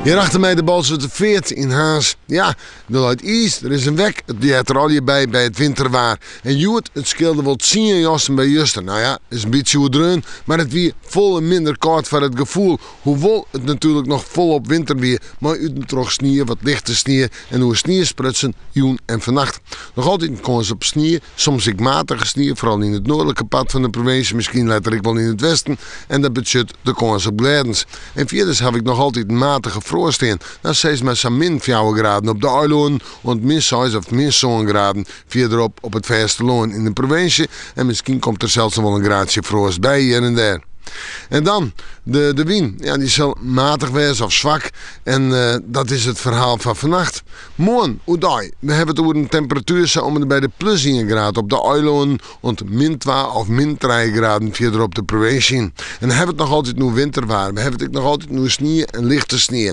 Hjir achter my de Bolswerder Feart yn Harns. Ja, der leit iis, der is in wek, it heart der allegear by by it winterwaar. En hjoed, it skeelde wol tsien jassen by juster. Nou ja, is in bytsje oerdreaun, mar it wie folle minder kâld foar it gefoel. Hoewol it natuerlik noch folop winter wie, mei út en troch snie, wat lichte snie en oer snie sprutsen, jûn en fannacht. Noch altyd in kâns op snie, soms ek matige snie, foaral yn it noardlike part fan de provinsje, miskien letter ek wol yn it westen. En dat betsjut de kâns op glêdens. En fierders haw ik noch altyd in matige froast stean. Dan sis mar sa'n min fjouwer graden op de eilannen oant min seis of min sân graden fierderop op it fêstelân yn de provinsje. En miskien komt der sels noch wol in graadsje froast by hjir en dêr. En dan de, de wyn. Ja, dy sil matich wêze of swak. En eh, dat is it ferhaal fan fannacht. Moarn, oerdei, we hawwe it oer in temperatuer sa om en by de plus ien graad op de eilannen oant min twa of min trije graden fierder op de provinsje. En dan hawwe we it noch altyd oer winterwaar. We hawwe it ek noch altyd oer snie en lichte snie.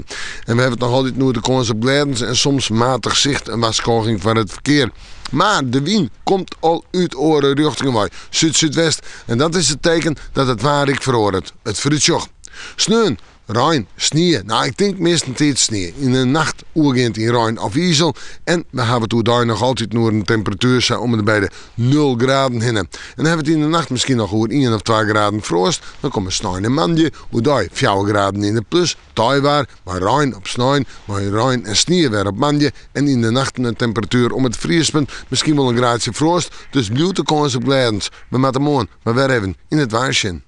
En we hawwe it noch altyd oer de kâns op glêdens en soms matich sicht en warskôging foar it ferkear. Mar de wyn komt al út oare rjochtingen wei, súd-súdwest. En dat is it teken dat it waar ek feroaret. It foarútsjoch. Sneon, Rein, snie, no ik tink meastentiids snie. Yn de nacht oergeand yn rein of izel. En we hawwe it oerdei noch altyd oer in temperatuer sa om en by de nul graden hinne. En dan hawwe we it yn de nacht miskien noch oer ien of twa graden froast. Dan komme snein en moandei oerdei fjouwer graden yn de plus, teiwaar, mei rein op snein, mei rein en snie wer op moandei. En yn de nachten in temperatuer om it friespunt, miskien wol in graadsje froast. Dus bliuwt de kâns op glêdens. We moatte moarn mar wer even yn it waar sjen.